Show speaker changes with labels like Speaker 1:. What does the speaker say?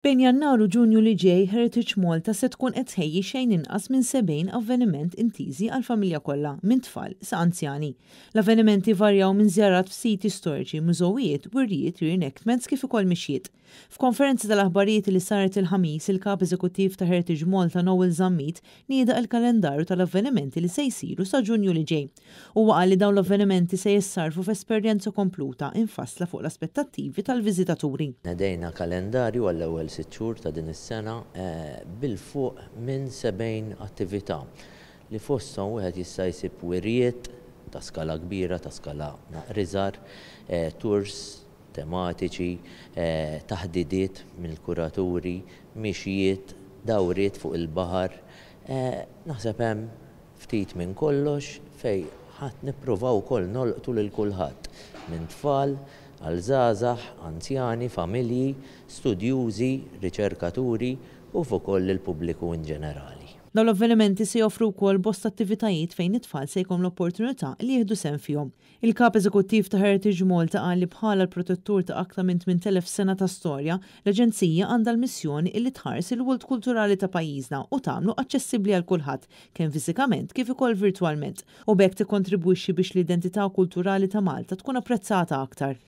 Speaker 1: Bejn Jannar u Ġunju li ġej, Heritage Malta se tkun qed tħejji xejn inqas minn 70 avveniment intiżi għall-familja kollha, minn tfal sa anzjani. L-avvenimenti varjaw minn żjarat f'siti storiċi, mużewijiet, wirjiet, reenactments kif ukoll mixjiet. F'konferenza tal-aħbarijiet li saret il-Ħamis, il-Kap Eżekuttiv ta' Heritage Malta Noel Zammit nieda l-kalendarju tal-avvenimenti li se jsiru sa Ġunju li ġej. Huwa qal li dawn l-avvenimenti se jissarfu f'esperjenza kompluta imfassla fuq l-aspettattivi tal-viżitaturi.
Speaker 2: Nedejna kalendarju għall-ewwel 6 xhur ta' din is-sena bil-fuq minn 70 attività li fosthom wieħed jista' jsib wirjiet ta' skala kbira, ta' skala naqra iżgħar, tours tematiċi, taħdidiet mill-kuraturi, mixjiet, dawriet fuq il-baħar. Naħseb hemm ftit minn kollox fejn ħa nippruvaw ukoll nolqtu lil kulħadd, minn tfal għal żgħażagħ, anzjani, familji, studjużi, riċerkaturi u ukoll il-pubbliku in ġenerali.
Speaker 1: Dawn l-avvenimenti se joffru wkoll bosta attivitajiet fejn it-tfal se jkollhom l-opportunità li jieħdu sehem fihom. Il-Kap Eżekuttiv ta' Heritage Malta qal li bħala l-protettur ta' aktar minn 8000 sena ta' storja, l-Aġenzija għandha l-missjoni illi tħares il-wirt kulturali ta' pajjiżna u tagħmlu aċċessibbli għal kulħadd, kemm fiżikament kif ukoll virtwalment, u b'hekk tikkontribwixxi biex l-identità kulturali ta' Malta tkun apprezzata aktar.